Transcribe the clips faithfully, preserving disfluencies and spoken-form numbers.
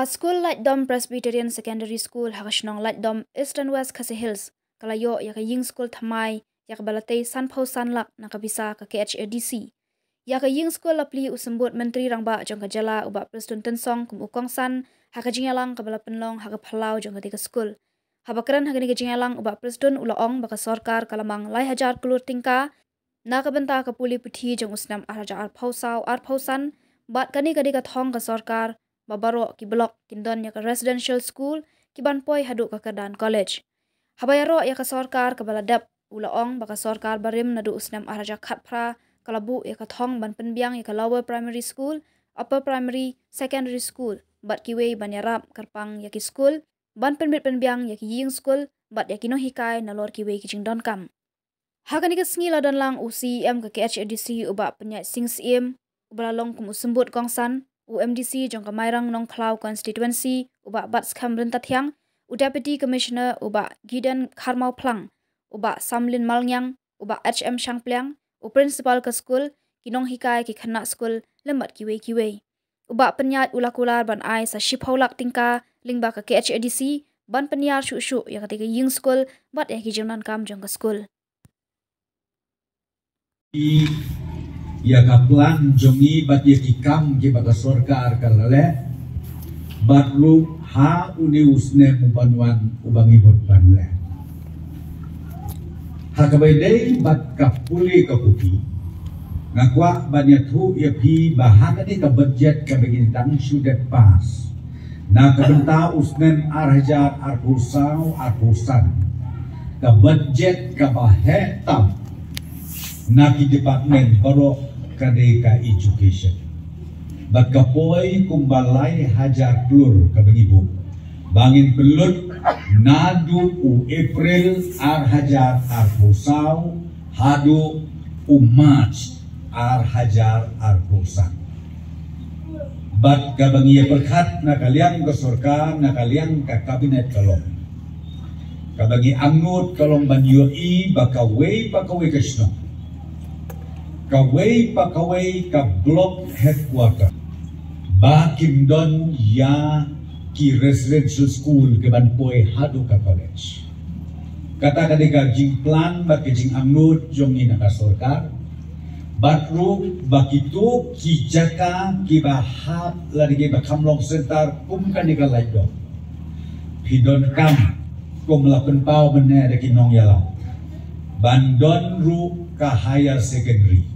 Skul Laitdom Presbyterian Secondary School ha ka shnong Laitdom, Eastern West Khasi Hills, ka la ïoh ïa ka ïing skul thymmai ïa kaba la tei sanphew san lak na ka pisa ka K H A D C. Ïa ka ïing skul la plie u Symbud Myntri Rangbah jong ka jylla u Bah Prestone Tynsong kum u kongsan ha ka jingïalang kaba la pynlong ha ka phyllaw jong katei ka skul. Haba kren ha kane ka jingïalang u Bah Prestone u la ong ba ka sorkar ka la mang lai hajar klur tyngka na ka bynta ka pule puthi jong u snem ar hajar arphew saw arphew san, bad kane ka dei ka thong ka sorkar ba baroh ki block kin don ïa ka residential school ki ban poi haduh ka kyrdan college. Haba ïaroh ïa ka sorkar kaba la dep, u la ong ba ka sorkar barim naduh u snem ar hajar khatphra ka la buh ïa ka thong ban pynbiang ïa ka lower primary school, upper primary, secondary school bad kiwei ban ïarap kyrpang ïa ki skul, ban pynbit pynbiang ïa ki ïing skul bad ïa ki nonghikai nalor kiwei ki jingdonkam. Ha kane ka sngi la don lang u C E M ka K H A D C u Bah Pynïaid Sing Syiem, uba la long kum u Symbud kongsan, u M D C jong ka Mairang Nongkhlaw constituency u Bah Batskhem Ryntathiang, u Deputy Commissioner u Bah Giden Kharmawphlang, u Bah Samlin Malngiang, u Bah H M Shangpliang, u Principal ka skul, ki nonghikai, ki khynnah skul lem bad kiwei kiwei. U Bah Pynïaid u la kular ban ai sa shiphew lak tyngka lyngba ka K H A D C ban pynïar shuh shuh ïa katei ka ïing skul bad ïa ki jingdonkam jong ka skul. Ïa ka plan jong ngi bad ïa ki kam kiba ka sorkar ka la leh bad ruh ha une u snem u ban wan uba ngi mut ban leh. Ha kaba ïadei bad ka pule ka puthi, nga kwah ban ïathuh ïa phi ba ha kane ka budget kaba ngi dang shu dep pass na ka bynta u snem ar hajar arphew saw arphew san, ka budget kaba heh tam na ki department baroh ka dei ka education. Bad ka poi kumba lai hajar klur kaba ngi buh ba ngin pynlut naduh u April ar hajar arphew saw haduh u March ar hajar arphew san. Bad kaba ngi ïa pyrkhat na ka liang ka sorkar, na ka liang ka kabinet ka long, kaba ngi angnud ka long ban ïohi ba kawei pa kawei ka shnong, kawei pa kawei ka block headquarter, ba kim don ïa ki residential school ki ban poi haduh ka college. Kata ka dei ka jingplan bad ka jingangnud jong ngi na ka sorkar. Bad ruh ba kito ki jaka kiba hap lane kiba kham long center kum kane ka Laitdom, phi donkam kum la pynpaw mynne da ki nongïalam ban don ruh ka higher secondary,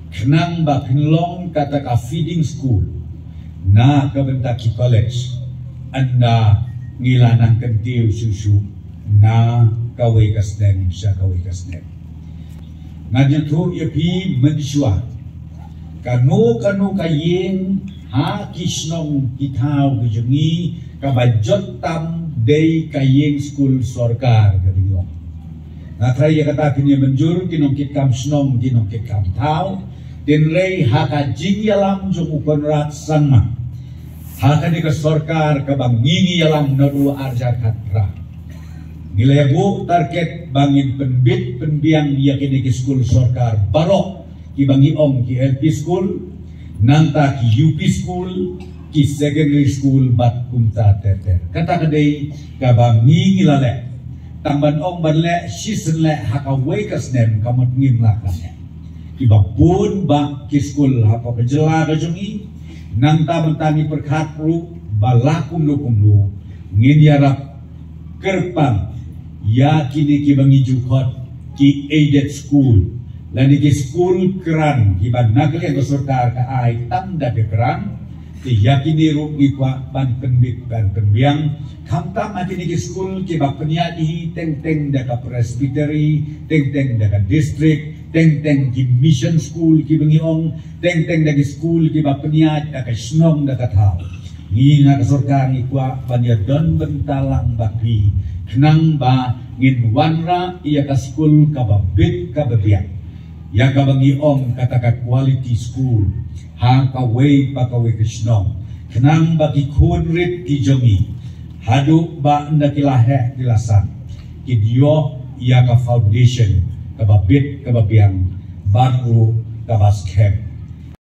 khnang ba phin long kata ka feeding school na ka bynta ki college, ynda ngi la nang kyntiew shuh shuh na kawei ka snem sha kawei ka snem. Ngan ïathuh ïa phi mynshuwa, kano kano ka ïing ha ki shnong ki thaw ki jong ngi, kaba jot tam dei ka ïing skul sorkar ka dei ong. Nga tharai ïa kata phin ïa mynjur ki nongkitkam shnong, ki nongkitkam thaw. Hynrei ha ka jingïalam jong u Conrad Sangma ha kane ka sorkar kaba ngi ngi ïalam naduh ar hajar khatphra, ngi la ïa buh target ba ngin pynbit pynbiang ïa kine ki skul sorkar baroh kiba ngi ong ki L P school, nangta ki U P school, ki secondary school bad kumta ter ter. Kata ka dei kaba ngi ngi la leh. Tang ban ong ban leh shisien leh ha kawei ka snem ka mut ngim lah ban leh. Kiba bun bah ki skul hapoh ka jylla ka jong ngi, nangta mynta ngi pyrkhat ruh ba la kumno kumno ngin ïarap kyrpang ïa kine kiba ngi ju khot ki aided school lane ki skul kyrdan kiba na ka liang ka sorkar ka ai tang da ka kyrdan. Te ïa kine ruh ngi kwah ban pynbit ban pynbiang, khamtam ha kine ki skul kiba pynïaid hi teng teng da ka presbytery, teng teng da ka district, teng teng ki mission school kiba ngi ong, teng teng da ki skul kiba pynïaid da ka shnong da ka thaw. Ngi na ka sorkar ngi kwah ban ïa don bynta lang bad phi khnang ba ngin wanrah ïa ka skul kaba bit kaba biang, ïa kaba ngi ong kata ka quality school ha kawei pa kawei ka shnong, khnang ba ki khun rit ki jong ngi haduh ba ynda ki la heh ki la san, kin ïoh ïa ka foundation kaba bit kaba biang bad ruh kaba skhem.